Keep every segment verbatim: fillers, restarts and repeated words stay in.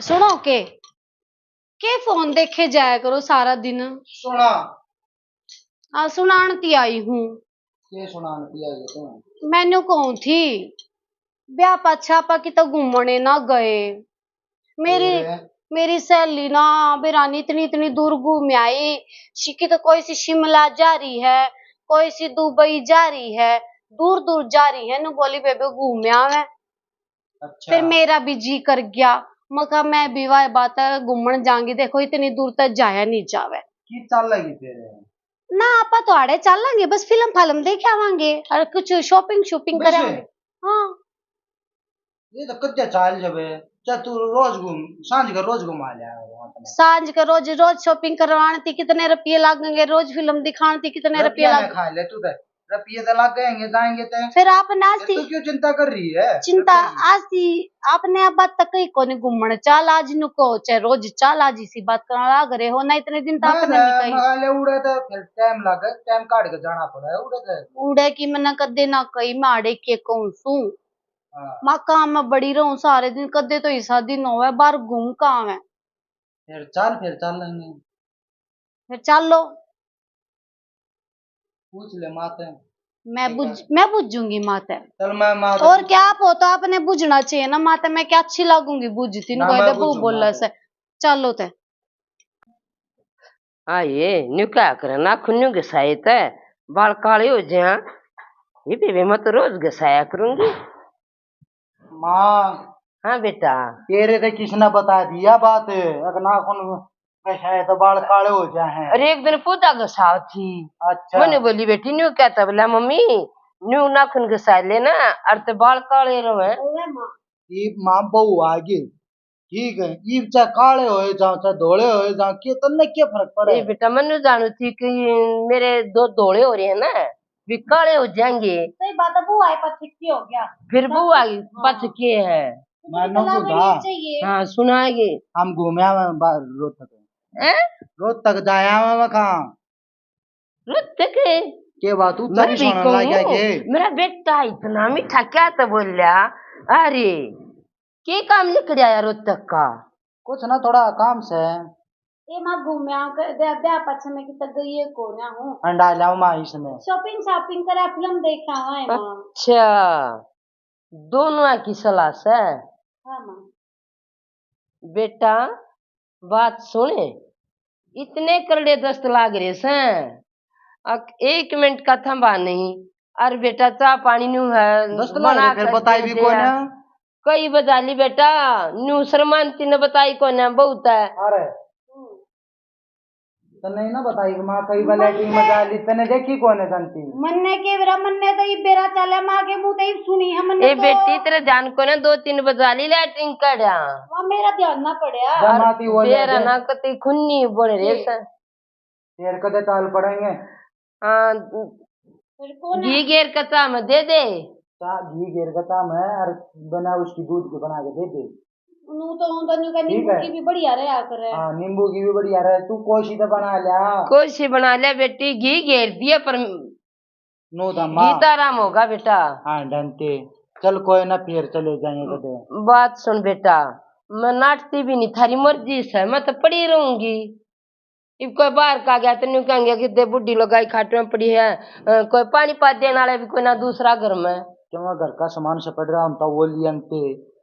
सुनो के, के फोन देखे जाया करो सारा दिन? सुना। हाँ, सुनान ती आई हूँ। के सुनान ती आई है तू? मैंने कहूँ थी, ब्याह पाछे आपा किते घूमने ना गए। मेरी, फिर? मेरी सहेली ना बेरानी इतनी, इतनी दूर घूम आई। शिकी तो कोई सी शिमला जा रही है, कोई सी दुबई जा रही है, दूर दूर जा रही है। नु बोली, बेबे घूम आवे। अच्छा। फिर मेरा भी जी कर गया। मैं कहा, मैं भी वाह बात है, घूमन जाऊंगी। देखो, इतनी दूर तक जाया नहीं जावे। की चालेगी फिर? ना, आपा तो आड़े चालांगे, बस फिल्म फाल्म देख आवांगे और कुछ शॉपिंग शॉपिंग वैसे? करांगे। हाँ। ये तो कद्या चाल जबे, चाहे तू रोज घूम, सांझ का रोज घुमा लिया वहाँ पे। सांझ का रोज, रोज शॉपिंग करवाने ती कितने रुपये लागेंगे, रोज फिल्म दिखाने ती कितने रुपये रुपया लाग- खा ले तू तो, रुपये तो लग जाएंगे, जाएंगे तो। फिर आपने आज फिर ती तू क्यों चिंता कर रही है चिंता रुपये की? आज ती आपने अब तक कहीं कोनी घूमने चाल, आज नु को चाहे रोज चाल, आज इसी बात करना लाग रहे हो ना, इतने दिन तो मैं आपने तो नहीं कही। मगा ले उड़े तो फिर टाइम लगे, टाइम काट के जाना पड़े उड़े तो। उड़े की मैंने कदे ना कही, मैं आड़े के कहूँ सू। हाँ। मैं काम में बड़ी रहूं सारे दिन, कदे तो इसा दिन होवे, बाहर घूम काम है। फिर चल, फिर चल लेंगे। फिर चल लो। पूछ ले माते। मैं ठीक है। बुझ-, मैं बुझूंगी माते। चल, मैं माते और पूछ क्या, आप हो तो आपने बुझना चाहिए ना माते। मैं क्या अच्छी लगूंगी बुझती ना, नु, मैं दे बहू बुझूंगा बोला माते। से। चलो ते। हाँ, ये न्यू क्या करे, नाखून न्यू घिसाए ते बाल काले हो जाए। ये बेबे, मैं तो रोज घिसाया करूंगी। माँ। हाँ बेटा। तेरे ते किसने बता दिया बात? अगर नाखून घिसाए तो बाल काले हो जाए हैं। अरे, एक दिन पूजा घिसाव थी। अच्छा। मैंने बोली, बेटी, न्यू क्या था? बोला, मम्मी, न्यू नाखून घिसा लेना, और ते बाल काले रहे। ओए माँ। ये माँ बहू आ गई। ठीक है, इब चाहे काले होए जाओ, चाहे धोले होए जाओ, के तन्ने के फर्क पड़े? ए बेटा, मन्नू जानू थी कि मेरे दो धोले हो रहे हैं ना, भी काले हो जाएंगे। सही बात है, बहू आए पाछे के हो गया? फिर बहू आई हाँ। पाछे के है? मानो तो को दा। चाहिए। हाँ, सुनाएगी। हम घूमे आवे बाहर रोहतक। हैं? रोहतक जाया आवे मैं कहाँ? रोहतक? के बात, तू मैं तभी भी सुनने लग गया कहूँ, के? मेरा बेटा इतना मीठा क्या तो बोल लिया। अरे, के काम निकल आया रोहतक का? कुछ ना, थोड़ा काम से। ए माँ, घूम आ के दे, दे पाछे मैं कितना गई है कोना हूँ। अंडा लाओ माँ इसमें। शॉपिंग शॉपिंग करा, फिल्म देखा है माँ। अच्छा, दोनों की सलाह से। हाँ माँ। बेटा, बात सुने, इतने करड़े दस्त लाग रहे सै, अक-, एक मिनट का थंबा नहीं। अर बेटा, चाह पानी न्यू है, दस्त लाग बना रहे, फिर कर बताई दे भी दे कोई यार। ना। कई बजा ली बेटा, न्यू शर्मांती ने बताई कोने, बहुत है। अरे। तन्ने ही ना बताई कि माँ कई बार लैट्रिन में जा ली, तन्ने देखी कोने जानती। मन्ने के बेरा, मन्ने तो इब बेरा चले, माँ के मुंह ते इब सुनी है मन्ने ए तो। बेटी, तेरे ध्यान कोने, दो तीन बजा ली लैट्रिन कड़या। वहाँ मेरा ध्यान ना पड़या। जमाती वो बेरा ले ना कती खुन्नी बन रे जी। से। फिर कदे टाल पड़ेंगे? हाँ, फिर कौन घी है? गेर के चाह में दे दे। चाह घी गेर के चाह में और बना उसकी दूध के बना के दे दे। नू तो हूँ तो न्यू का ठीक नींबू है। की भी बढ़िया रहा करे। हाँ, नींबू की भी बढ़िया रहे। तू कोशी तो बना लिया। कोशी बना लिया बेटी, घी घेर दिया पर नू तो माँ। गीताराम होगा बेटा। हाँ, डंटे। चल कोई ना, फिर चले जाएंगे कदे। बात सुन बेटा, मैं नाटती भी नहीं, थारी मर्जी से, मैं तो पड़ी रहूंगी। इब कोई बाहर का गया तो न्यू कहेंगे कि दे बुढ़ी लुगाई खाट में पड़ी है, अ, कोई पानी पा देने वाला भी कोई ना दूसरा घर में। क्यों घर का सामान से पड़ रहा, हम तो वो लियन थे।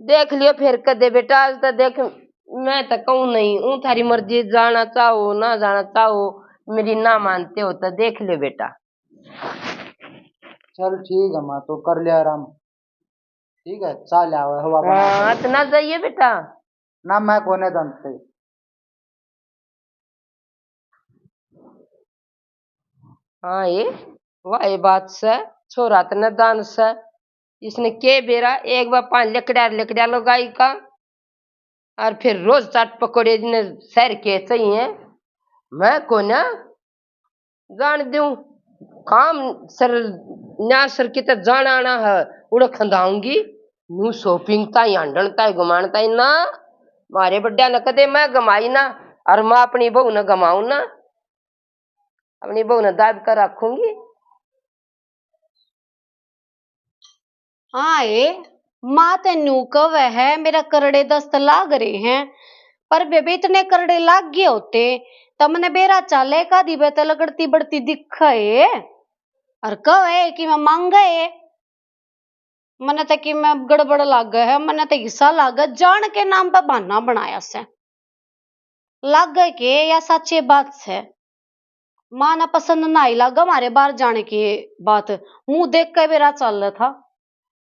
देख लियो फिर कदे बेटा, आज तो देख, मैं तो कहूँ नहीं हूँ, थारी मर्जी, जाना चाहो ना जाना चाहो, मेरी ना मानते हो तो देख लियो बेटा। चल ठीक है माँ, तो कर ले आराम। ठीक है, चाह ले आवे, हवा बना हाँ, के। तो ना जाइए बेटा। ना, मैं कोने जानते। हाँ, ये वाह, ये बात से, छोरा तने दान से, इसने के बेरा, एक बार पाँच लकड़ा, लकड़ा लो गाय का, और फिर रोज चाट पकौड़े ने शहर के चाहिए। मैं कोना जान दूं, काम सर, न्या सर किते जाना आना है, उड़े खंदाऊंगी। न्यू शॉपिंग ताई, हांडण ताई, घुमाण ताई ना, मारे बड्डा न कदे मैं घमाई ना, और मैं अपनी बहू न घमाऊं ना, अपनी बहू न दाब कर रखूंगी। हाँ, ए, माँ ते न्यू कवे है, मेरा करड़े दस्त लाग रहे हैं, पर बेबे इतने करड़े लाग गए होते, तमने बेरा चाले का दिबे ते लगड़ती बड़ती दिखे। और कवे कि मैं मांगे, मने ते कि मैं गड़बड़ लागे है, मने ते हिस्सा लागे, जान के नाम पे बहाना बनाया से। लागे के या साचे बात से। माँ ना पसंद ना ही लागे हमारे बाहर जाने की बात। मुंह देख के बेरा चाल था।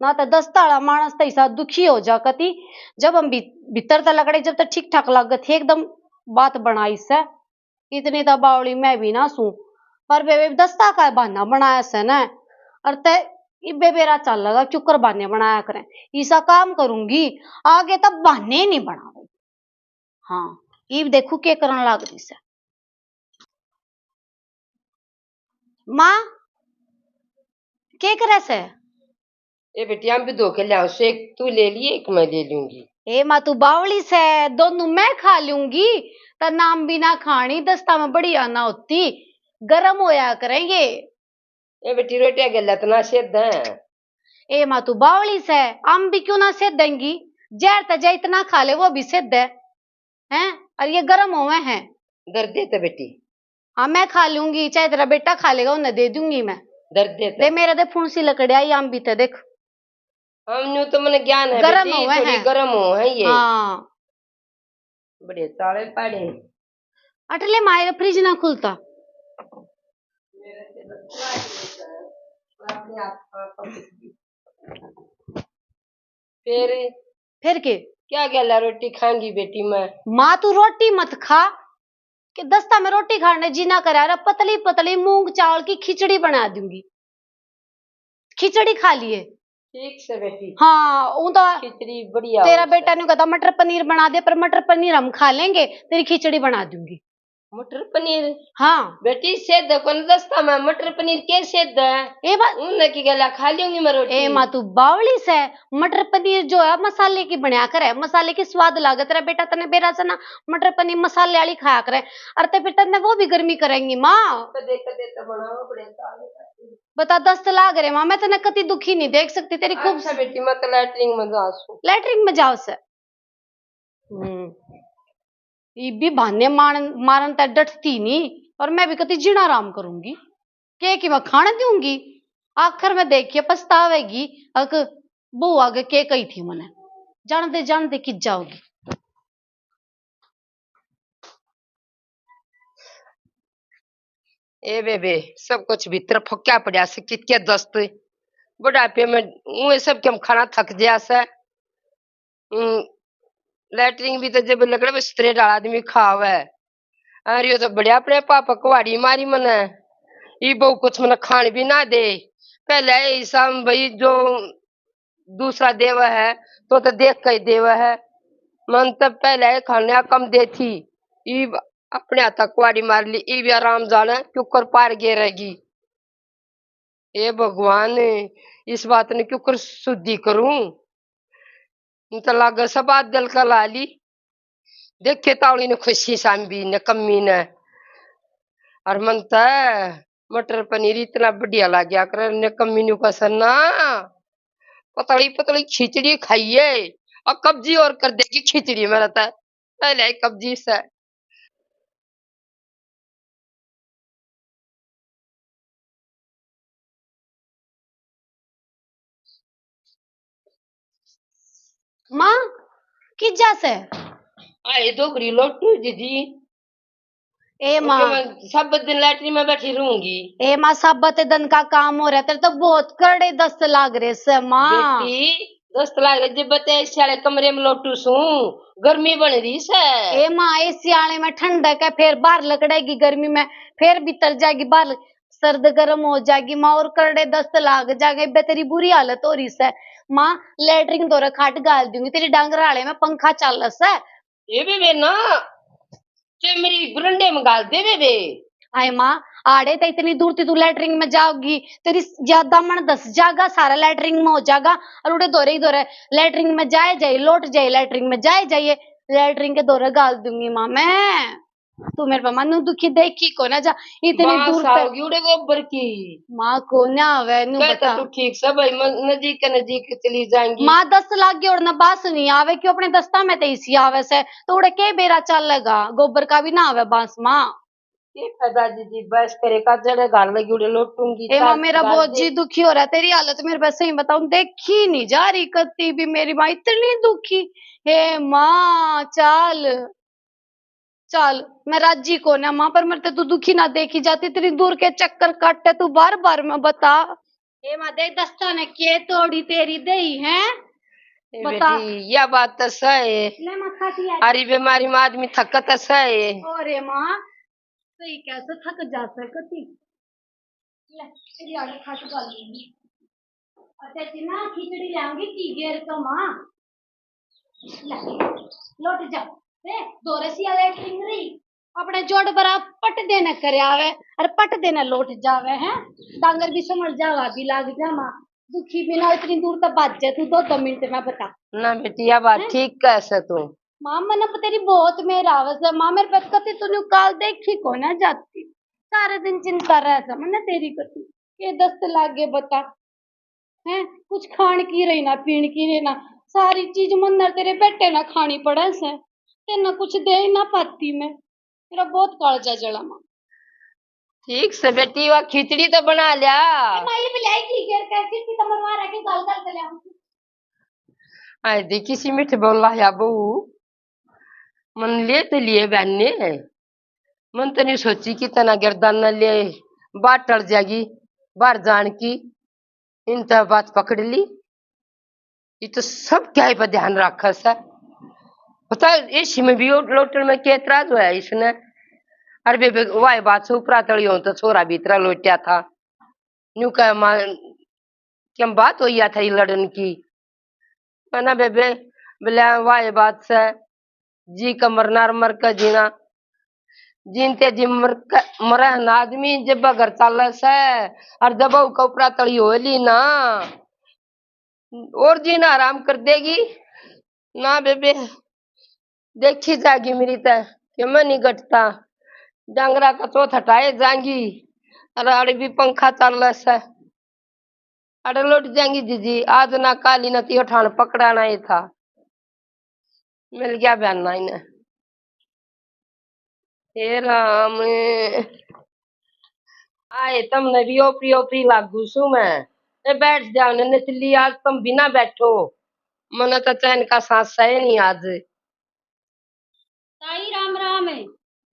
ना तो दस्ता वाला मानस तो ऐसा दुखी हो जा कती, जब हम भी-, भीतर तो लगड़े, जब तो ठीक ठाक लागे थे, एकदम बात बनाई से। इतनी तो बावली मैं भी ना सूं, पर बेबे दस्ता का बहाना बनाया से ना। और ते इबे बेरा चाल लगा, क्यों कर बहाने बनाया करें। ऐसा काम करूंगी, आगे तब बहाने नहीं बनावे। हाँ, इब देखू के करण लाग रही से। माँ, के करे से? ए बेटी, हम भी धो के ले आऊं, से एक तू ले लिए, एक मैं ले लूंगी। ए माँ, तू बावली से, दोनों मैं खा लूंगी। त नाम भी ना खानी, दस्ता में बढ़िया ना होती, गरम होया करेंगे। ए बेटी, रोटियां गलत ना सेध है। ए माँ, तू बावली से, हम भी क्यों ना सेधेंगी? जहर त जे इतना खा ले, वो भी सेध है। हैं? और ये गरम होवे हैं। दर्द दे तो बेटी। हाँ, मैं खा लूंगी, चाहे तेरा बेटा खा लेगा, उन्हें दे दूंगी मैं। दर्द दे तो। दे मेरे, दे फुंसी लकड़िया, ये आम भी ते देख। हम न्यू तो मने ज्ञान है गरम बेटी, होवे थोड़ी हैं। गरम हो है ये। हाँ। बड़े चाले पाड़े। अटले माए फ्रिज ना खुलता। फिर? फिर के? क्या गला रोटी खांगी बेटी मैं? माँ, तू रोटी मत खा, के दस्ता में रोटी खाने जी ना करे, अरे पतली पतली मूंग चावल की खिचड़ी बना दूंगी, खिचड़ी खा लिए। ठीक से बेटी। हाँ, वो तो खिचड़ी बढ़िया तेरा हो बेटा से। ने कहता मटर पनीर बना दे, पर मटर पनीर हम खा लेंगे, तेरी खिचड़ी बना दूंगी। मटर पनीर? हाँ। बेटी, सेध कोन दस्ता में मटर पनीर के सेध है? ए बा- उन की गला खा लूंगी मैं रोटी। ए माँ, तू बावली से, मटर पनीर जो है मसाले की बनया करे, मसाले की स्वाद लागे। तेरा बेटा तने बेरा से ना मटर पनीर मसाले वाली खाया करे, और ते फिर तने वो भी गर्मी करेंगी माँ। कदे कदे तो बनाओ, बड़े साल हो गए। बता, दस्त लाग रहे माँ, मैं तने कति दुखी नहीं देख सकती, तेरी खूब। अच्छा बेटी, मैं तो लैट्रिन में जा सू। लैट्रिन में जाओ से। हम्म। ये भी बहाने मारन, मारन तै डटती नहीं, और मैं भी कति जीना आराम करूंगी। के की मैं खाने दूंगी, आखिर में देखिए पछतावेगी। अक बहू आगे के कही थी मने, जानते जानते कित जाओगी। ए बेबे, सब कुछ भीतर फक्या पड़ा से, कित के दस्त। बुढ़ापे में ऊए सब के हम खाना थक गया से। हम्म, लैट्रिन भी तो जब लगड़े में स्त्रे डाल आदमी खावे। अरे यो तो बढ़िया अपने पापा कुवाड़ी मारी मने। ई बहू कुछ मने खान भी ना दे। पहले ऐसा भाई जो दूसरा देवा है, तो तो देख के ही देवा है। मन तो पहले ही खाने कम दे थी, ई अपने हाथा कुवाड़ी मार ली, ई भी आराम जाने क्यों कर पार गे रहेगी। हे भगवान, इस बात ने क्यों कर शुद्धि करूं? न तो लागे सब बात दिल का ला ली। देखे तावली ने खुशी सांबी ने कमी ने। और मन तो मटर पनीर इतना बढ़िया लाग्या करे ने कमी नु कसर ना। पतली पतली खिचड़ी खाइए और कब्जी और कर देगी खिचड़ी मेरा तो। पहले ही कब्जी से। माँ, किजा से? आए दो घड़ी लोटू दीदी। ए माँ। मैं सब दिन लैट्रिन में बैठी रहूंगी। ए माँ, सब दिन का काम हो रहा, तेरे तो बहुत करड़े दस्त लाग रहे से माँ। बेटी, दस्त लाग रहे, जब बते एसी वाले कमरे में लोटू सूं, गर्मी बन रही से। ए माँ, एसी वाले में ठंडक है, फिर बाहर लकड़ेगी गर्मी में, फिर भीतर जाएगी बाहर, सर्द गर्म हो जाएगी माँ, और करड़े दस्त लाग जाएंगे। बे तेरी बुरी हालत हो रही से माँ, लैट्रिन धोरे खाट घाल दूंगी, तेरी डांगर आले में पंखा चाल से। ये भी बे ना, ते मेरी बरंडे में घाल दे बे, बे। आए माँ, आड़े ते इतनी दूर थी तू लैट्रिन में जाओगी, तेरी ज्यादा मन दस जागा, सारा लैट्रिन में हो जागा, और उड़े धोरे ही धोरे लैट्रिन में जाए जाए, लौट जाए, लैट्रिन में जाए जाइए, लैट्रिन के धोरे घाल दूंगी माँ मैं। तू मेरे पे मानू दुखी देखी को ना जा, इतनी बांस दूर तक। आओगी उड़े गोबर की। माँ को ना आवे, नू कहता बता। तू ठीक से भाई, मैं नजीक के नजीक चली जाएंगी। माँ दस लाग गई और ना बांस नहीं आवे, क्यों अपने दस्ता में तो इसी आवे से, तो उड़े के बेरा चलेगा, गोबर का भी ना आवे बांस माँ। के फायदा जीजी, बस करे का जड़े घर लगी उड़े लोटूंगी। ए माँ, तार मेरा गाल बहुत दे। जी दुखी हो रहा है, तेरी हालत मेरे पे सही बताऊं, देखी नहीं जा रही कती भी मेरी माँ इतनी दुखी। हे माँ, चाल, चाल, मैं राजी को ना माँ, पर मेरे ते तू दुखी ना देखी जाती, इतनी दूर के चक्कर काटे तू बार बार, मैं बता। हे माँ, देख दस्ता ने के तोड़ी तेरी दही है, ए बता। बेटी, या बात तो सही है। ले माँ, खा लिया। अरे बीमारी में आदमी थकत तो सही है। अरे माँ, सही कैसे थक जा सकती। ले, तेरी आगे खाट डाल दूंगी। अच्छा जी ना, खिचड़ी लाऊंगी की घेर तो माँ। ले, लौट जा। ए, दो रसिया लेटरिन रही। अपने जोड़ बरा पट देने करे आवे और पट देने लौट जावे है। डांगर भी समझ जावा भी लाग जा माँ। दुखी बिना इतनी दूर तक भाज जाए तू दो दो मिनट में बता। ना बेटी, या बात हैं? ठीक कह से तू। माँ, मने पे तेरी बहुत मेहर आवे से। माँ, मेरे पे कती तूने काल देखी को ना जाती। सारे दिन चिंता रह से मने तेरी कती। के दस्त लागे बता। हैं? कुछ खान की रही ना, पीन की रही ना। सारी चीज मन तेरे बेटे ना खानी पड़े से। तेना कुछ दे ही ना पाती मैं। मेरा बहुत कालजा जला माँ। ठीक से बेटी, वा खिचड़ी तो बना लिया। ए, माई भी ल्याई की घेर कैसी थी, तो मरवा रखे गाल गाल के ल्याऊं। आए दे किसी मीठे बोला या बहू, मन ले तो लिए बहन ने, मन तो नहीं सोची कि तना गर्दन न ले, बाहर टल जाएगी, बाहर जान की, इन तो बात पकड़ ली। ये तो सब क्या ही पर ध्यान रखा सा। पता है, इसी में भी वो लोटन में के एतराज होया इसने। अरे बेबे, वाह बात से ऊपरा तली हो तो छोरा भी इतरा लोटिया था। न्यू कह मां, क्या बात हुई या थारी लड़न की? है ना बेबे? बोले, वाह बात से, जी का मरना और मर का जीना। जीनते जी मर क-, मरे है ना आदमी, जब घर चाले से, और जब का ऊपरा तली हो ली ना, और जीना आराम कर देगी ना बेबे। देखी जागी मेरी तै कि मैं नहीं घटता। डांगरा का चौथ हटाए जाएंगी, अरे अरे भी पंखा चाले से। अरे लौट जाएंगी जीजी, आज ना काली ना तियो ठाण पकड़ाना ही था। मिल गया बहना इन्हें। हे राम, आए तमने भी ओपरी ओपरी लागू सू मैं। ए बैठ जाओ ने नचली, आज तुम बिना बैठो, मने तो चैन का सांस सहे नहीं आज। ताई राम राम।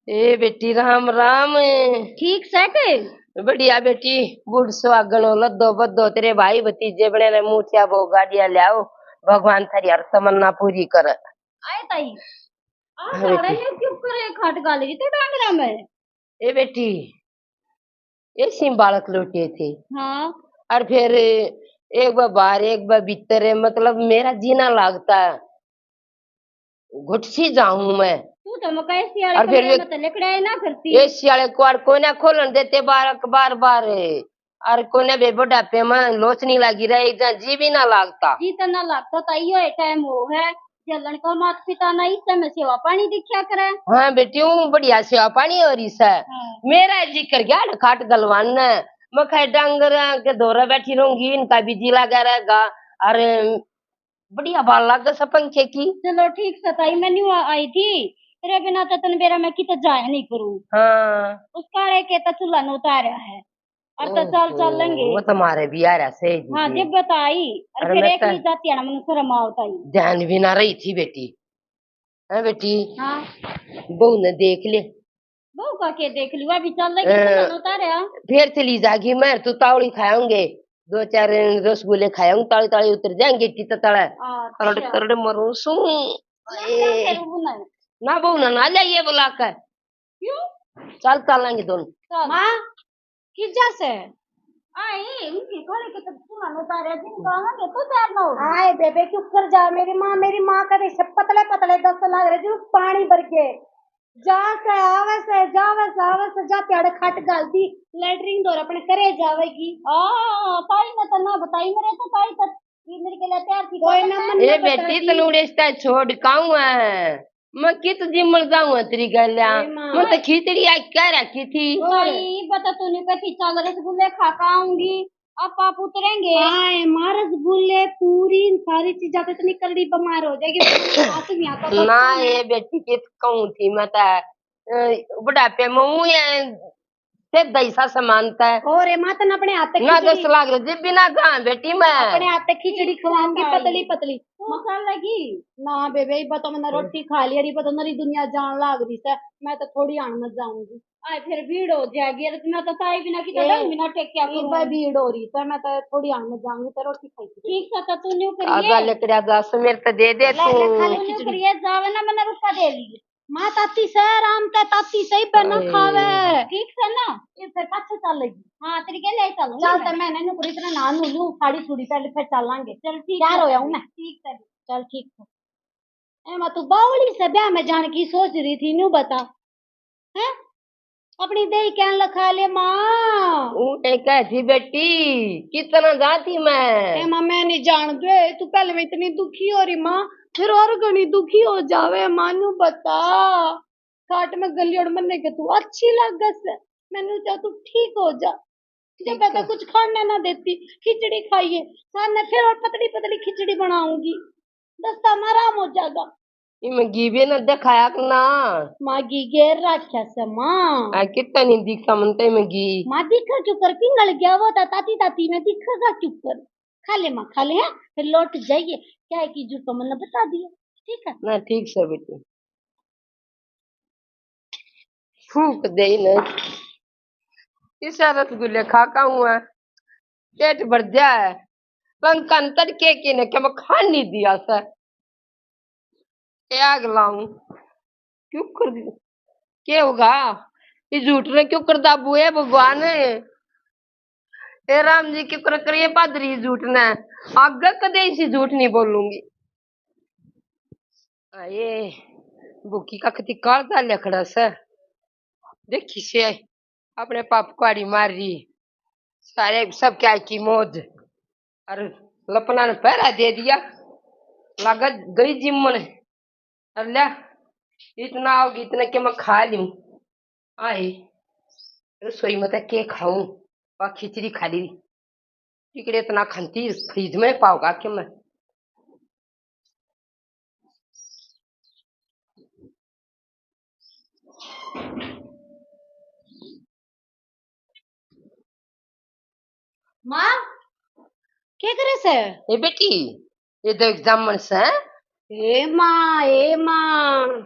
ए बेटी राम राम। ठीक सै के? बढ़िया बेटी, बूढ़ सुहागण हो, लद्दो बद्दो, तेरे भाई भतीजे बने ने मूछिया बो गाड़िया ल्याओ, भगवान थारी हर तमन्ना पूरी करे। आए ताई, आ हाँ झाड़ा बेटी। ने क्यों करे खाट गाल रही तो डांगरा में? ए बेटी, ऐसे बालक लोटे थे। हाँ। और फिर एक बार बाहर, एक बार भीतर, मतलब मेरा जीना लागता है, घुटसी जाऊं मैं। तू तो मका एसी वाले और फिर कमरे वे में तो लिकड़ा ही ना करती। एसी वाले कुआड़ कोई ना खोलन देते बार, बार, बार। और कोने बे बुढ़ापे में लोच नहीं लागी रहे, एक जहाँ जी भी ना लागता। जी तो ना लागता, ताई यो टाइम हो है, जलन का माता पिता ना इस समय सेवा पानी दिखा करे। हाँ बेटी, हूँ बढ़िया सेवा पानी हो रही सै। हाँ। मेरा जिक्र गया न खाट गलवान ने, मैं खाए डांगर के धोरे बैठी रहूंगी, इनका भी जी लगा रहेगा। अरे बढ़िया बाल लागे से पंखे की। चलो ठीक से ताई, मैं न्यू आ-, आई थी, तेरे बिना तो तन बेरा मैं किते जाया नहीं करूँ। हाँ। उस काले के तो चूल्हा न उतारा है, और तो चाल चाल लेंगे। वो तो मारे भी आ रहा सही हाँ, जी। जब बताई, और अरे फिर मैं एक तो नहीं जाती है ना, मैंने शर्म आओ ताई। ध्यान भी ना रही थी बेटी। हाँ बेटी। हाँ। बहू ने देख ले। बहू का के देख लियो, अभी चल रही ए, कितना उतारा। फिर चली जागी, मैं तो तावड़ी खाऊंगे, दो चार रसगुल्ले खाऊंगे, ताली ताली उतर जाएंगे टित तले। अच्छा। करड़ करड़ मरूं सू। ना, ए। ना, फिर वो नहीं। ना बहू ना, ना ले ये बुला के। क्यों? चल चलेंगे दोनों। चल। माँ, किजा से? आई, उनकी थोड़ी के तो सुना लो तारे, जिन कहा के तो तैयार ना हो। आए बेबे, चुप कर जा, मेरी माँ, मेरी माँ का देख पतले पतले दस्त लाग रहे, जो पानी भर के। जा से आवे से, जावे से, आवे से, जा प्याड़े खाट गाल दी, लेटरिन दौर अपने करे जावेगी। आ, ताई ने तो ना बताई, मेरे तो ताई तो ये मेरे के लिए तैयार थी, कोई ना मन ए ना बेटी, बताती। तनू रिश्ता छोड़ काऊ है। मैं कित जिमण जाऊंगा तेरी गैल्या? अरे माँ। मैं तो खिचड़ी आज कह रखी थी। भाई, बता तूने कैसी चाल रसगुल्ले खा के आऊंगी, आप आप उतरेंगे। हाय माँ, रसगुल्ले, पूरी, इन सारी चीजा तो इतनी करड़ी बीमार हो जाएगी, हाथ भी आता तो ना। ये बेटी, कित कहूँ थी मैं तो, अ, बुढ़ापे में हूँ, ये ते दैसा समानता है। और ए माँ, तन अपने हाथ तक ना खिचड़ी दस लाख रे, जिब भी ना जा बेटी मैं। अपने हाथ तक खिचड़ी खवाऊंगी, पतली पतली। तू चल लगी? ना बेबे, इब तो मैंने रोटी खा ली, अरे इब तो नरी दुनिया जान लाग रही से, मैं तो थोड़ी आन में जाऊंगी। आए फिर भीड़ हो जाएगी, अरे मैं तो ताई बिना की तो ए, ढंग बिना टेक क्या इब करूँ? भीड़ हो रही से, मैं तो थोड़ी आन में जाऊंगी, तो रोटी खाई। ठीक से तो तू न्यू करिए। आजा लेकर आजा, समेर तो दे दे ले, तू। ले, खा ले तू न्यू खिचड़ी। करिए, जावे ना, मैंने रुपया दे लिए। माँ ताती से, आराम ते ताती से, इब्बे ना अरे। खावे। ठीक से ना? ये फिर पाछे चलेगी। हाँ, तेरी गेले ही चलूंगी चल, मैं। तो मैं ना नुकरी इतना ना नू लूं, साड़ी सूड़ी पहले फिर चलांगे। चल, ठीक तैयार है। हो जाऊं मैं। ठीक है। चल, ठीक है। ए माँ, तू बावली से ब्याह में जाने की सोच रही थी, न्यू बता। हैं? अपनी देही कहन लखा ले माँ। ऊँटे कैसी बेटी, कितना जाती मैं। ए माँ, मैं नहीं जान दे, तू पहले मैं इतनी दुखी हो रही माँ, फिर और घणी दुखी हो जावे माँ, न्यू बता। काट में गली और मन्ने के तू अच्छी लागे से, मैंने चाह तू ठीक हो जा। जब ठीक मैं तो है। कुछ खाने ना देती, खिचड़ी खाइए, सामने फिर और पतली पतली खिचड़ी बनाऊंगी, दस्ता में आराम हो जाएगा। इमे घी भी ना दिखाया कि ना। माँ घी घेर रखा से माँ। आ, कितना नहीं दिखता मन तो इमे घी। माँ दिखा क्यों कर, पिघल गया वो, ता ताती ताती में दिखेगा क्यों कर। खा ले माँ, खा ले, हैं? फिर लौट जाइए, क्या है कि जो तो मैंने बता दिया, ठीक है ना? ठीक से बेटी। फूक दे न। इसा रसगुल्ले खा का हुआ, पेट भर जा है। पंखा न तड़के के ने के मैं खान नहीं दिया सर। ए आग लाऊं, क्यों कर दी? के होगा? ये झूठ ने क्यों कर दाबू है भगवान? ए राम जी, क्यों कर करिए पादरी झूठ ने? आगे कदे इसी झूठ नहीं बोलूंगी। आए, भूखी का कति कालजा लिया खड़ा से। देखी से, अपने पाप कुआड़ी मार रही। सारे सब क्या की मौज। और लपना ने पहरा दे दिया। लागत गई जिमन। और ले, इतना आओगी, इतने के मैं खा लूं। आए, रसोई में तो के खाऊं? वा खिचड़ी खा ली। टिकड़े इतना खंती फ्रिज में पाओगा कि मैं? माँ, के करे से? ए बेटी, ये देख जामन से। ए माँ, ए माँ,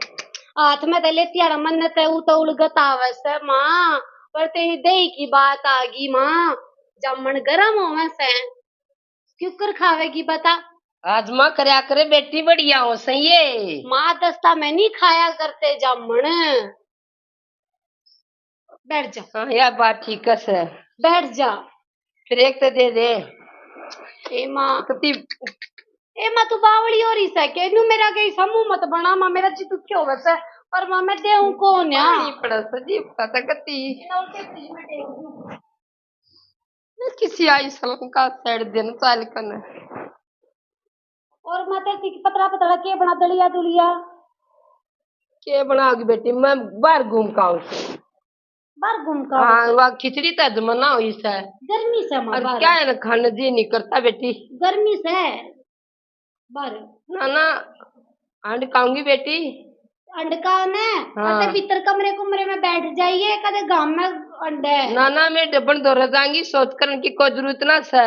हाथ में तो लेती आ, मन ते उ तो उलगत आवे से माँ, पर तेरी दही की बात आ गई माँ, जामन गरम होवे से, क्यों कर खावेगी बता? आज माँ करया करे बेटी, बढ़िया हो सही है। माँ दस्ता मैं नहीं खाया करते जामन। बैठ जा। हाँ, यह बात ठीक है सर। बैठ जा। फिर एक तो दे दे। ए माँ। कति ए माँ, तू बावली हो रही सै के? न्यू मेरा गई समूह मत बना माँ, मेरा जी दुखी होवे सै। और माँ, मैं देऊं कौन या? पानी पड़ा सै जी, पता कति। मैं किसी आई सलन का सैड दिन चाल कने। और माँ, तेरे की पतला पतला के बना, दलिया दुलिया? के बनाओगी बेटी, मैं बाहर घूम के आऊँ। बाहर घूम के हाँ, आऊँ। वह खिचड़ी तो हजम ना हुई सै। गर्मी से माँ और बाहर। क्या है ना, खाने जी नहीं करता बेटी। गर्मी से बाहर। ना, ना, अंड खाऊंगी बेटी। अंड का ने, हाँ। अते भीतर कमरे कुमरे में बैठ जाइए, कदे गाम में अंडे। ना, ना, मैं डबन दौरे जाऊंगी, सोच करन की कोई जरूरत ना सै।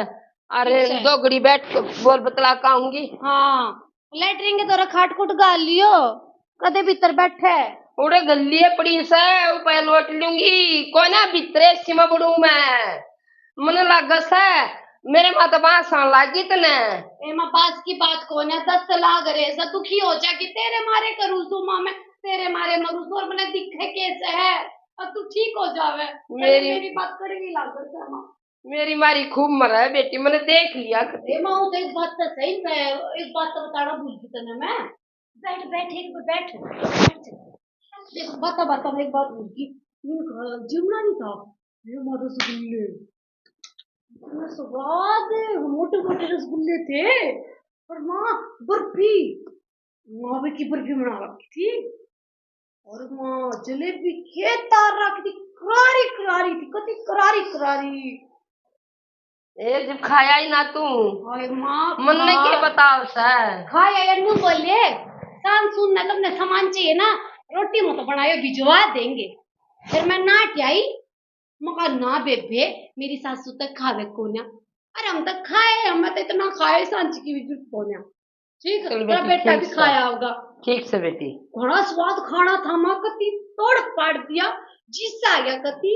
अरे, अच्छा। दो घड़ी बैठ के बोल बतला के आऊंगी। हाँ, लेटरिन के दौरे खाट खुट गाल लियो, कदे भीतर बैठे। उड़े गल्ली पड़ी सै, ऊपर लोट लूंगी। कोई ना भीतरे सीमा बड़ू मैं। मने लागे सै, मेरे माता बांस आन लागी तने। ए माँ, बांस की बात कोन्या, दस्त लाग रे सै, दुखी हो जा कि तेरे मारे करूँ सू माँ मैं, तेरे मारे मरूँ सू, और मने दिखे कैसे है, और तू ठीक हो जावे। मेरी मेरी बात कड़वी लागे सै माँ। मेरी मारी खूब मरा है बेटी, मैंने देख लिया कभी। ए माँ, वो तो एक बात तो सही, मैं एक बात तो बताना भूल गई तने मैं। बैठ, बैठ, एक बार बैठ, बैठ। देख, बाता, बाता में एक बात भूल गई। मैंने कहा, जिमना नहीं था। ये माँ रसगुल्ले। इतना स्वाद, मोटे, मोटे रसगुल्ले थे। और माँ, बर्फी। मावे की बर्फी बना रखी थी। और माँ जलेबी के तार रखी थी, करारी करारी थी, कति करारी करारी। ए, जब खाया ही ना तू। हाय माँ, मन ने खा। के बताओ सै? खाया या न्यू बोले, शान सुन ना, तुमने सामान चाहिए ना, रोटी में तो बनायो, भिजवा देंगे। फिर मैं ना आई, मका ना बेबे, मेरी सासू तक खावे कोन्या। अरे हम तक खाए, हम तो इतना खाए, सांची की भी जरूरत कोन्या। ठीक है, चल तेरा बेटी, बेटा भी खाया होगा। ठीक से बेटी। घणा स्वाद खाना था माँ, कति तोड़ पाड़ दिया, जिस आ गया कति।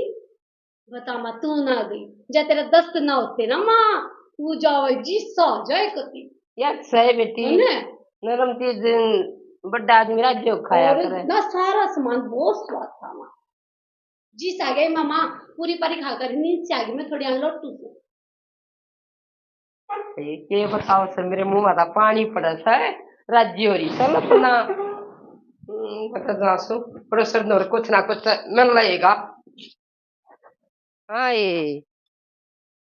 बता माँ, तू ना गई, जब तेरा दस्त ना होते ना माँ, तू जावे, जिस आ जाए कति। यार सही बेटी, है ना? नरम चीज बड़ा आदमी राज्य खाया और करे। ना सारा सामान बहुत स्वाद था माँ। जी आ गई मामा, पूरी पारी खाकर नींद से आ गई, मैं थोड़ी आन लौटू से। ये के बताओ सर, मेरे मुंह में तो पानी पड़ा सर, राज्य हो रही सर अपना। हम्म, बता जा सु, पड़ोसर नोर कुछ ना कुछ मिल रहेगा। हाँ, ये,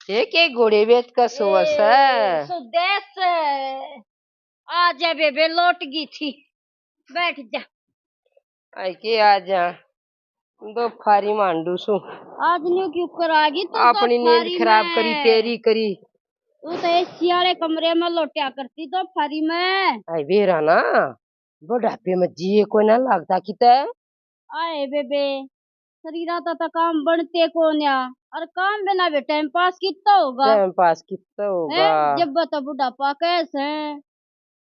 ये के घोड़े बेच का सोवस है? सुदेश, आ जा बेबे, लौट गई थी, बैठ जा। आई के आ जा, दो फारी मांडू सु। आज न्यू क्यों कर आ गई तू अपनी नींद खराब करी, तेरी करी। तू तो एसी वाले कमरे में लोटिया करती दो फारी में। आई बेरा ना, बुढ़ापे में जिए कोई ना लगता किते। आए बेबे, शरीरा तो, तो काम बनते कोन्या, और काम बिना भी टाइम पास कितना होगा? टाइम पास कितना होगा? हैं? जब तो बुढ़ापा कैसे हैं?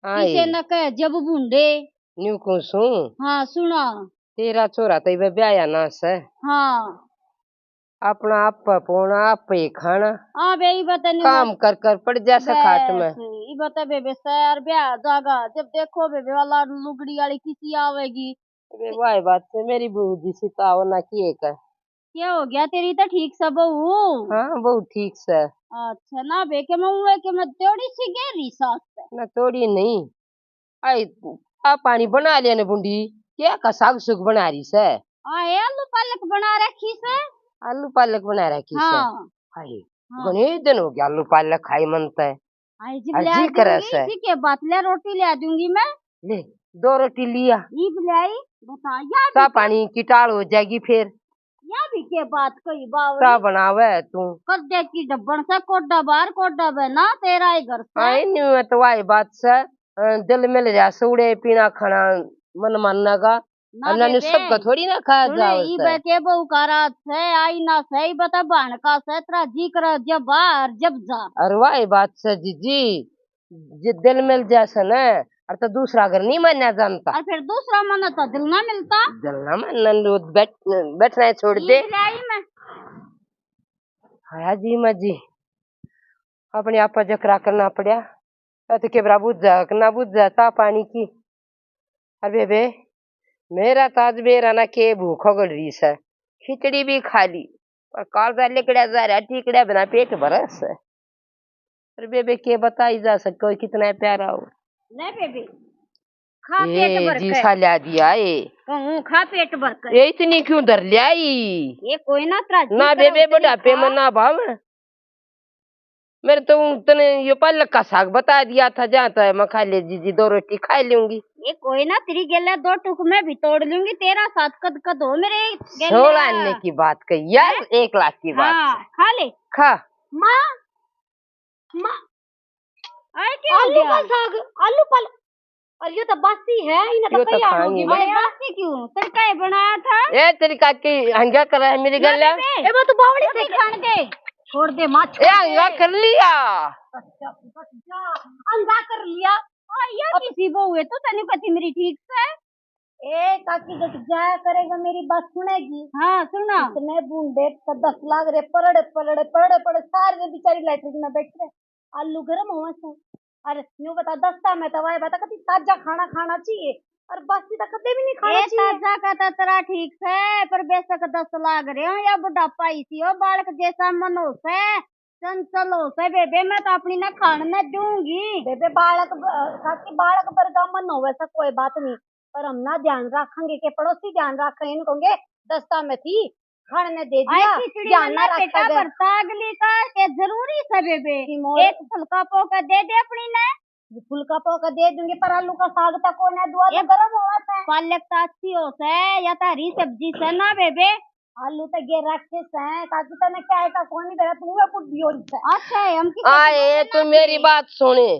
हाँ, किसे ये। न कह जब भूंडे। न्यू कहूँ सूं। हाँ, सुना। तेरा छोरा तो इबे ब्याया ना से। हाँ। अपना आप पे पोना, आप पे ही खाना। हाँ बे, इबे तो न्यू काम कर कर पड़ जा से खाट में। बस, इबे तो बेबे सर ब्याह जागा। जब देखो बेबे वाला लुगड़ी वाली किसी आवेगी। अबे वाह बात से मेरी बहू जी सी तो आओ ना की एक। क्या हो गया, तेरी तो ठीक से बहू? हाँ, बहू ठीक से। अच्छा ना बे, के मैं उए के मैं थोड़ी सी गहरी सास से। ना थोड़ी नहीं। आई, आ पानी बना लिया ने बुंडी, क्या का साग सुग बना रही से? आए आलू पालक बना रखी से। आलू पालक बना रखी से? हाँ। हाय, हाँ। घणे दिन हो गया आलू पालक खाई मन ते। आई जी, आज ले जी करे दूंगी, से। जी के बात ले, रोटी ले दूंगी मैं। ले, दो रोटी लिया। ईब ले आई, बता, या चा भी पानी की टाल हो जाएगी फिर। या भी के बात कही बावली? चा बनावे तू। कद्दे की डब्बन से कोडा बाहर, कोडा बे ना, तेरा ही घर से। आई न्यू है तो आई बात से, अ, दिल मिल रहा, सोड़े पीना खाना मन मानना का। ना अन्ना ने बेबे, सबका थोड़ी ना खाया सुने, जावे ई से। बे के बहू का रात से, आई ना से, ई बता भाण का से, तेरा जी करे जब आ और जब जा। अरे वाह, ये बात से जीजी, जे दिल मिल जा से ना, और तो दूसरा घर नहीं मान्या जानता। और फिर दूसरा मन तो दिल ना मिलता। दिल ना मानना, लो बैठ, बैठना है, छोड़ दे। ई ले आई मैं। हाँ जी, माँ जी, अपने आप पर जकरा करना पड़ा। अत के बरा बुझा के ना बुझा चा पानी की। अरे बेबे, मेरा तो आज बेरा ना के भूख गड़ रही से, खिचड़ी भी खा ली, पर कालजा लिकड़ा जा रहा, टिकड़ा बिना पेट भरे से। अरे बेबे, के बताई जा सको कितना प्यारा हो। ले बेबे, खा पेट ए भर जी के। साल्या दिया ए। कहूँ खा पेट भर के। ये इतनी क्यों धर लिया ई? ये कोई ना तेरा जी ना करे बेबे, उतनी बुढ़ापे खा। में ना भाव। मेरे तो तने यो पालक का साग बता दिया था, जहाँ तो मैं खा ले जीजी, दो रोटी खा लूंगी। ये कोई ना, तेरी गेले दो टुक मैं भी तोड़ लूंगी, तेरा साथ कद कद हो मेरे गेले। सोलह आने की बात कही यार, हैं? एक लाख की बात हाँ, से। खा ले। खा। माँ, माँ, आए क्या हो आलू गया? का साग, आलू पालक। और ये तो बासी है, इन्हें तो यो तो कई आलू खाएंगे। की अरे बने। बासी क्यों? तड़का ही बनाया था। ए, तेरी काकी हंगा कर रहा है मेरी ना गल। बेबे, ए, वो तो बावड़ी वो से भी खान दे। छोड़ दे, माँ, ए, छोड़ दे। हंगा कर लिया। अच्छा, बस जा, हंगा कर लिया। हाँ, ये अब किसी बहू है तो तन्नू कहती मेरी ठीक से। ए, काकी जट जाया करेगा, मेरी बात सुनेगी? हाँ, सुना। इतने बूंदे तो दस लाख रे, परड़े, परड़े, परड़े, परड़े, सारे बेचारी लैटरिन में बैठे। आलू गरम होवे से। अरे न्यू बता, दस्ता में तो वाए बता, कभी ताजा खाना खाना चाहिए, और बासी तो कदे भी नहीं खाना ए, चाहिए। ताजा का तो तेरा ठीक से, पर बेशक दस लाग रहे हो या बुढ़ापा इसी हो, बालक जैसा मन हो से, चंचल हो से बेबे, मैं तो अपनी ना खान न दूंगी। बेबे, बालक ब-, काकी, बालक बरगा मन होवे से कोई बात नहीं, पर हम ना ध्यान रखेंगे के पड़ोसी ध्यान रखेंगे, इनको कहेंगे दस्ता में थी, खाने दे दिया, आई खिचड़ी ध्यान में ना ना रखा पेटा गया। भरता अगली का के जरूरी से बेबे। की मोर। एक फुलका पोका दे दे अपनी ने। फुलका पोका दे दूंगी, पर आलू का साग तक कोने दुआ तो ए, गरम हुआ था। पालक तो अच्छी हो से, या तो हरी सब्जी से ना बेबे। आलू तो गिर रखे से, काकी तने क्या है का कोनी बेरा, तू है बुढ़ी हो रही है। अच्छा है, हम किस आए, तू मेरी बात सुने।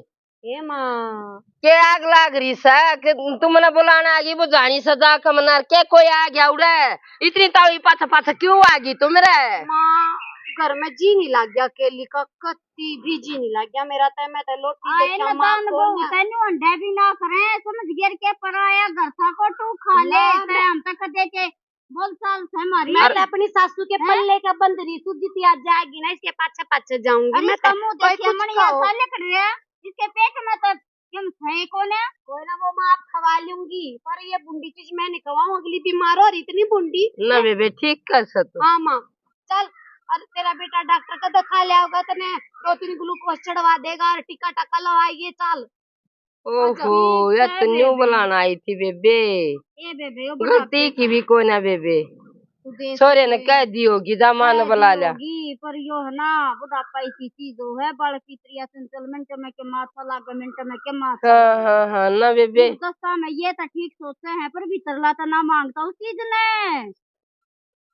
ए माँ। के आग लाग रही से कि तू मने बुलाना आ गई, वो जानी सजा कमनार के कोई आ गया उड़े, इतनी तावी पाछा पाछा क्यों आ गई तू मेरे? माँ, घर में जी नहीं लग गया, अकेली का कत्ती भी जी नहीं लग गया मेरा, तै मैं तो लोटी आए देखा ना माँ दान को बहू, ना। तैनू अंडे भी ना करे, समझ गिर के पराया घर था को तू खा ले, ना, तै ना। हम तक देखे बोल चाल से हमारी। मैं तो अपनी सासू के हैं? पल्ले का बंद रही, सुजी थी आज जाएगी ना, इसके पाछे पाछे जाऊंगी। अरे मैं तो इसका मुंह कोई देखिए कुछ मणिया कहो। साले कर रहे हैं, इसके पेट में तो क्यों सही कोने? कोई ना, वो मैं आप खवा लूंगी, पर ये बुंडी चीज मैं नहीं खवाऊं, अगली बीमार हो रही इतनी बुंडी। ना बेबे, ठीक कर सकते। हाँ माँ, चल, और तेरा बेटा डॉक्टर का दिखा लिया होगा, तने दो तीन ग्लूकोज चढ़वा देगा और टीका टाका लवाएगी। चल। ओहो, या तो न्यू बुलाना आई थी बेबे। ए बेबे, यो गलती की भी कोई ना बेबे। छोरे ने कह दी होगी, जा माँ ने बुला लिया। पर यो है ना, बुढ़ापा ऐसी चीज हो है, बाल पितरिया चंचल मिनट में के माथा लागे, मिनट में के माथा। हाँ हाँ हाँ ना बेबे। दस्ता में ये तो ठीक सोचे हैं, पर भीतरला तो ना मांगता उस चीज ने।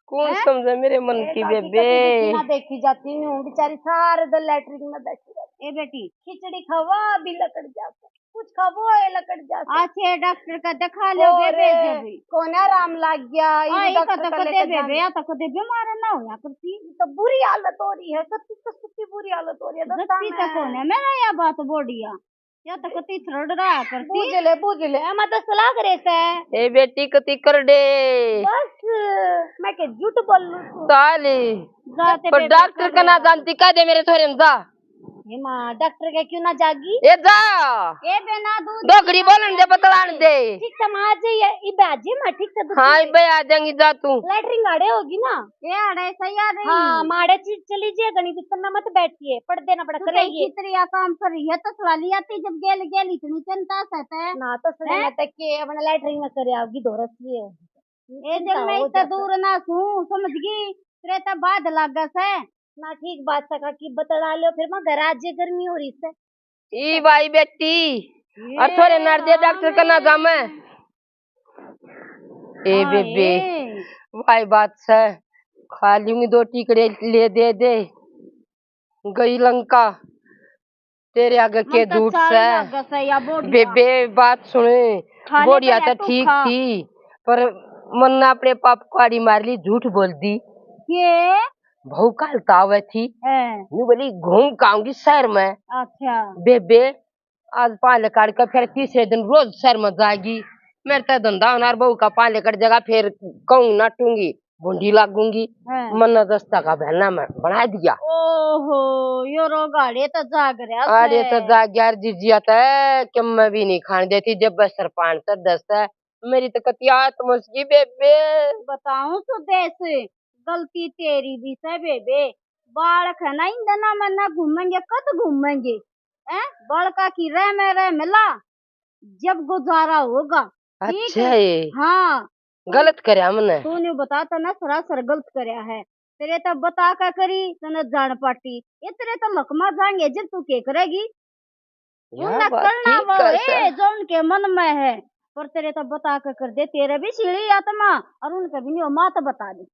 कौन समझे मेरे मन की बेबे? ना देखी जाती नहीं हूँ, बेचारी सारे दिन लैटरिन में बैठी रहती। ए बेटी, खिचड़ी खावा भी लकड़ जाता, कुछ खावो है लकड़ जाता। अच्छे डॉक्टर का दिखा लो बेबे। जब कौन आराम लग गया, ये डॉक्टर का लेकर बेबे, या तो कदे बीमार ना होया करती। तो बुरी हालत हो रही है, सत्ती तो सत्ती बुरी हालत हो रही है। सत्ती तो कौन है मेरा, या बात बोडिया। या तो कती थरड़ रहा करती। बूझ ले, बूझ ले, मैं तो सलाह करे से। ए बेटी, कती कर दे। बस, मैं के झूठ बोलूं तू। ताली। पर डॉक्टर का ना जानती, कह दे मेरे छोरे ने जा। हे माँ, डॉक्टर के क्यों ना जागी? ए जा। ए बेना दूध दो घड़ी बोलन दे, बतलान दे। ठीक से माँ आ जाइए, इबे आ जाइए माँ, ठीक से दूध हाँ, पी। इबे आ जाएंगी, जा तू। लैटरिन आड़े होगी ना? ए आड़े सही आ रही। हाँ, माड़े चीज चली जे, घणी बिस्तर ना मत बैठिए, पड़ देना पड़ा तू करेगी। तो इतनी आसान सर है तो सवाली आती, जब गेल गेल इतनी चिंता से ते। ना तो सुने हैं? ना तक के अपना लैटरिन में करे आओगी, धोरस लिए हो। ए जब मैं इतना दूर ना सूं, समझ गई, तेरे तो बाद लागे से। ना ठीक बात से काकी बतला लो, फिर मैं घर आज ये गर्मी हो रही से। ई भाई बेटी, और थोड़े नर दे डॉक्टर का ना जामे। ए हाँ, बेबे, ए। वाई बात से, खा लूंगी दो टीकड़े, ले दे दे। गई लंका, तेरे आगे के झूठ से। बेबे, बात सुने, बोढ़िया तो ठीक थी, पर मन ने अपने पाप को आड़ी मार ली, झूठ बोल दी। के? बहू काल तावे थी, हैं। न्यू बोली, "घूम के आऊंगी शहर में।" अच्छा। बेबे, आज पाले काट के फिर तीसरे दिन रोज शहर में जाएगी। मेरे तो धंधा होना और बहू का पाले कट जाएगा, फिर कहूँ नाटूंगी, भूंडी लागूंगी। हाँ। मन्ना दस्ता का बहना में बना दिया। ओहो, यो रोग आड़े तो जाग रहा आड़े तो जाग यार, जिजिया तो कि मैं भी नहीं खान देती, जब बस सरपान तो दस है। मेरी तो कतियात मुसकी बेबे। बताऊं सुदेश, गलती तेरी भी से बेबे। बालक है ना, इन दिना में ना घूमेंगे, कद घूमेंगे? हैं? बालका की रह में रह मिला, जब गुजारा होगा। ठीक अच्छा है। है। हाँ। गलत करया मने। तू न्यू बता, तने सरासर गलत करया है। तेरे तो बता के करी, तने जान पाटी। ये तेरे तो लकमा जाएंगे, जब तू के करेगी? या उनने बात करना ठीक वो है, है, सर। जो उनके मन में है, पर तेरे तो बता के कर दे, तेरे भी सीढ़ी आत्मा और उनके भी न्यू मात बता दे।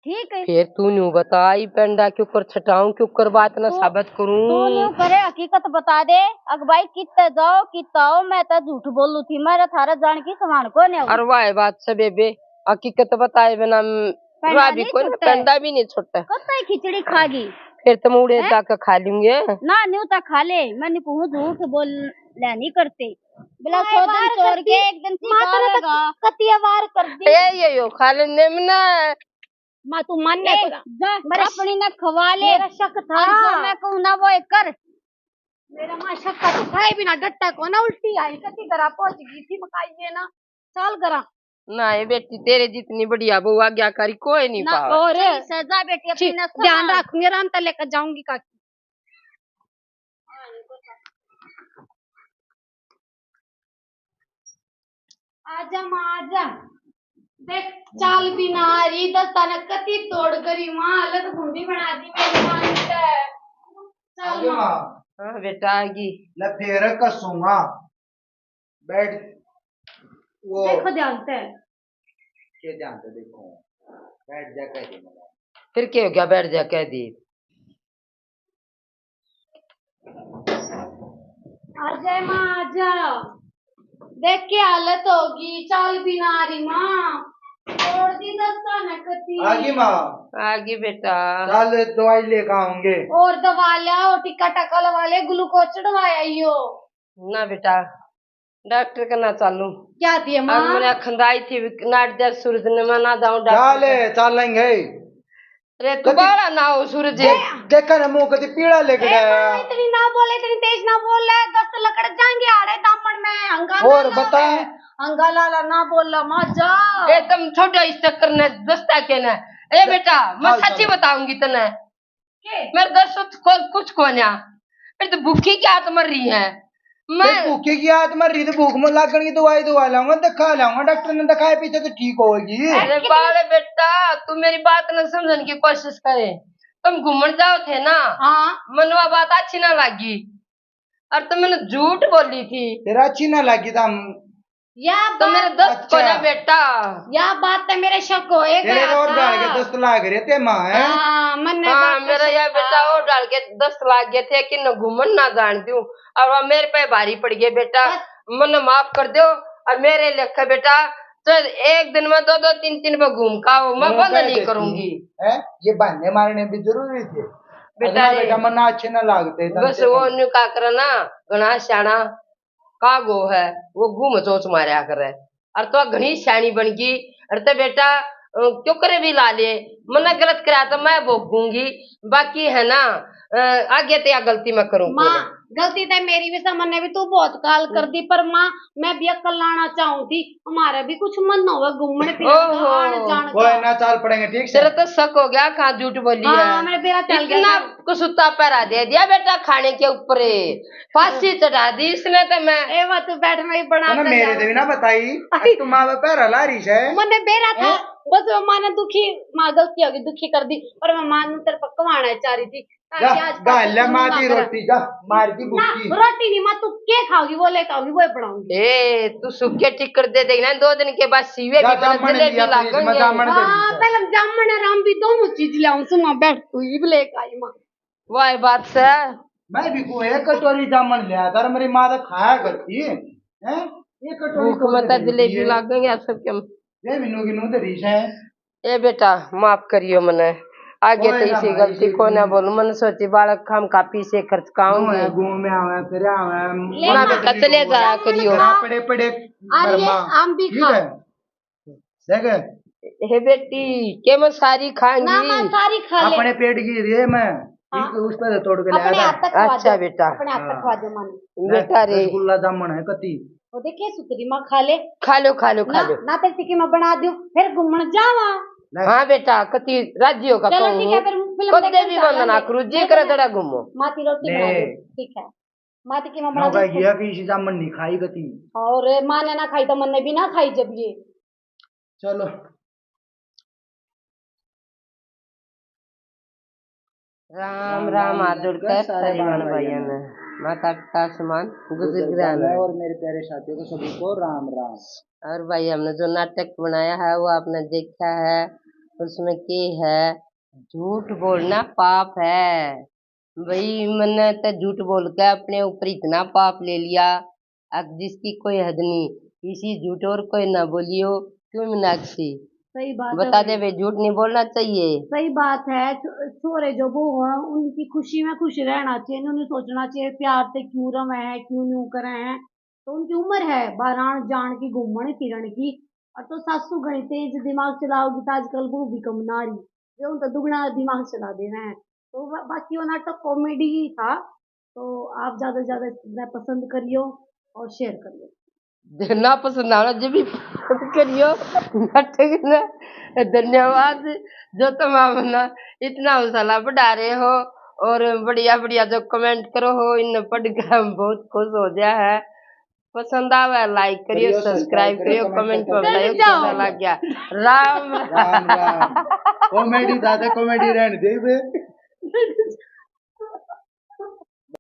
ठीक है। फिर तू न्यू बता, ई पेंडा क्यों कर छटाऊं, क्यों कर बात ना तू, साबित करूं? तू न्यू करे, हकीकत बता दे। अगबाई कित्ते जाओ, कित्ते आओ, मैं तो झूठ बोलू थी, मेरे थारे जान की समान को नहीं। अरे वाह, बात से बेबे, हकीकत बताए बिना पेंडा भी नहीं कोई छूटे। पेंडा भी नहीं छूटे। कत्ते खिचड़ी खा गई। फिर तो मुड़े हैं? जाके खा लूंगे। ना, न्यू तो खा ले, मैं न्यू कहूँ झूठ बोल ले नहीं करते। बिला सौ दिन चोर के एक दिन मात्र तो कतिया वार कर दी। ए, ये यो खा लेने में ना। माँ, तू मान ले ए, पूरा। जा, मेरा अपनी ना खवा ले। मेरा शक था। और जो मैं कहूँ ना, वो एक कर। मेरा माँ शक का तो खाए बिना डट्टा को ना, उल्टी आई, कति घरा पहुंच गई थी, मकाई ये ना, चाल घरा। ना, ये बेटी, तेरे जितनी बढ़िया बहू आज्ञाकारी कोई नहीं ना, पावा। और सही सजा बेटी, अपनी छी, ना ध्यान संभाल। रखूंगी, आराम से लेकर जाऊंगी काकी। आजा माँ, आजा। देख, चाल भी ना आ रही, दस्ता ने कति तोड़ करी माँ, हालत भूंडी बना दी मेरी माँ ने। चाल आजा माँ। माँ। हाँ बेटा, आ गई। ले, फिर कसूंगा। बैठ। वो देखो ध्यान से। के ध्यान से देखो? बैठ जा, कह दे मना। फिर क्या हो गया, बैठ जा, कह दे। आजा माँ, आजा। देख के हालत होगी, चाल भी ना आ रही माँ। छोड़ दी दस्ता न कती। आ गई माँ? आ गई बेटा। चल, दवाई लेकर आऊंगे। और दवा लिया, और टिक्का टाका लवा ले, ग्लूकोज चढ़वाया यो। ना बेटा, डॉक्टर के ना चालू। क्या दिए माँ? आज मैंने खंदाई थी, नाट दिया सूरज ने, मैं ना जाऊं डॉक्टर चाले, के। चालेंगे। अरे तू कभी बाला ना हो सूरज। दे-, देखा ना मुंह कति पीला लग ए, रहा है। माँ, इतनी ना बोले, इतनी तेज ना बोल ले, दस्त लकड़ जाएंगे आड़े दामन में, हंगा और ना बता। लावे, हंगा लाला ना बोल माँ जा। ए, तुम छोड़ो इस चक्कर ने, दस्ता के ना। ए बेटा, मैं चल, सच्ची चल। बताऊंगी तने। के? मेरे दर्द से को-, कुछ कोन्या। मेरे तो भूखी की आत मर रही है। मैं भूखी की आत मर रही तो भूख में लागण की दवाई दवा लाऊंगा, दिखा लाऊंगा, डॉक्टर ने दिखाए पीछे तो ठीक होगी। अरे बाले बेटा, तू मेरी बात न समझने की कोशिश करे। तुम घूमण जाओ थे ना, हाँ। मनवा बात अच्छी ना लगी, और तुम मैंने झूठ बोली थी। तेरा अच्छी ना लगी था। या तो मेरे बात दस्त को अच्छा। ना बेटा। या बात तो मेरे शक होएगा तेरे और था। डाल के दस्त लाग रहे थे माँ, हैं? हाँ, मन्ने हाँ, बात मेरा शक या था। बेटा और डाल के दस्त लाग गए थे कि न घूमन ना जान दूं, और वह मेरे पे भारी पड़ गए बेटा। बस। मन्ने माफ कर दो, और मेरे लेखे बेटा तो एक दिन में दो दो तीन तीन पे घूम का हो, मैं और बंद कह नहीं देती करूंगी। हैं? ये बहाने मारने भी जरूरी थे। बेटा अगला रे, बेटा मन्ना अच्छे ना लागते, बस वो न्यू का करे ना, घना स्याणा का गो है, वो घूम चोच मारया करे। और तो घणी स्याणी बन गई। और ते बेटा, अ, क्यों करे भी ला ले, मन्ने गलत करा तो मैं भोगूंगी, बाकी है ना, अ, आगे ते या गलती मैं करूँ माँ, कोनी। गलती तो मेरी भी से, मन्ने भी तू बहुत काल कर दी, पर माँ, मैं भी अक्ल लाना चाहूँ थी, हमारा भी कुछ मन होवे घूमने फिरने का, ओहो। आने जाने कोई का। ना, चाल पड़ेंगे, ठीक से? तेरा तो शक हो गया, कहाँ झूठ बोली हाँ, है। मेरा बेरा चल गया इतना था। कुसुता पहरा दे दिया बेटा खाने के ऊपर, फांसी चढ़ा दी इसने तो मैं। ए, वहाँ तू बैठ, मैं ही बना ना, के मेरे जाऊँ। ते भी ना बताई, आई। तू माँ पे पहरा ला रही है। मन्ने बेरा था, हैं? बस वो माँ ने दुखी, माँ गलती होगी, दुखी कर दी, पर मैं माँ ने तेरे पर कमाना चाह रही थी। जा, आज गाल ले माँ की रोटी, जा, मार की ना, भूखी। रोटी नहीं माँ, तू के खाओगी, वो लेके आओगी, वो बनाऊंगी। ए, तू सूखे टिक्कर दे देगी ना, दो दिन के बाद सीवे जा, भी बने, जामन जलेबी लिया फ्रिज में, लागेंगे। जामन दे हाँ, दी। पहले जामन और आम भी दोनों चीज ले आऊं, सुमा बैठ तू, इब लेके आई माँ। वाह, बात से। मैं भी को एक कटोरी जामन लिया कर, मेरी माँ तो खाया करती है, हैं? एक कटोरी भूख तो में तो दे जलेबी देती है। लागेंगे आप सबके। ये भी नू की नू धरी से। ए बेटा, माफ करियो मने, आगे तो इसी गलती को ना बोलूं। मैंने सोची बालक खाम कापी से खर्च काऊंगे। गाँव में आवे, फिर आवे, ना बेटा, चले जाया करियो। पड़े पड़े आम भी खा। देख। हे बेटी, के मैं सारी खाऊंगी? ना, मैं सारी खा ले। अपने पेट की रे मैं, हाँ। उस पर तोड़ के ले आया था। अच्छा बेटा। अपने हाथ तक खवा दे माने। बेटा रे। रसगुल्ला जामन है कति। वो देखे सुतरी माँ खा ले। खा लो, खा लो, खा लो। ना तेरी टिक्की मैं बना दूं, फिर घूमण जावा। हाँ बेटा, कति राजी होगा चलो ठीक है, फिर फिल्म कदे भी बंद ना करू, जे करे तड़ा घूमो। माँ ती रोटी बना दे, ठीक है। माँ ती की मैं बना दूं। गया कि इसी जामन नहीं खाई कति। और माँ ने ना खाई तो मन्ने भी ना खाई जब ये। चलो। राम राम, हाथ जोड़ के सारे बहन भाइयों ने, माता पिता समान बुजुर्ग रहना। और मेरे प्यारे साथियों को सभी को राम राम। और भाई, हमने जो नाटक बनाया है वो आपने देखा है, उसमें के है, झूठ बोलना पाप है। भाई, मैंने तो झूठ बोल के अपने ऊपर इतना पाप ले लिया, अब जिसकी कोई हद नहीं, इसी झूठ और कोई ना बोलियो, क्यों मीनाक्षी? सही बात है बता दे भाई। बे, झूठ नहीं बोलना चाहिए। सही बात है, छो-, छोरे जो वो हों, उनकी खुशी में खुश रहना चाहिए, उन्हें सोचना चाहिए प्यार से क्यों रवे हैं, क्यों न्यू करे हैं। तो उनकी उम्र है बाहर आन जान की, घूमण फिरण की, और तो सासू घणी तेज दिमाग चलाओगी तो आजकल बहू भी कम ना रही, वे उन तो दुगना दिमाग चला देवे हैं। तो बा-, बाकी वो नाटक comedy ही था, तो आप ज्यादा से ज्यादा इसने पसंद करियो और share करियो। ना पसंद आना, जो भी पसंद करियो नाटक ने। धन्यवाद जो तुम हमने इतना हौसला बढ़ा रहे हो और बढ़िया बढ़िया जो comment करो हो, इन पढ़ के हम बहुत खुश हो गया है। पसंद आवे like करियो, subscribe करियो, comment में बताइयो कैसा लग गया। राम राम। राम राम। Comedy दादा, comedy रहने दे बे।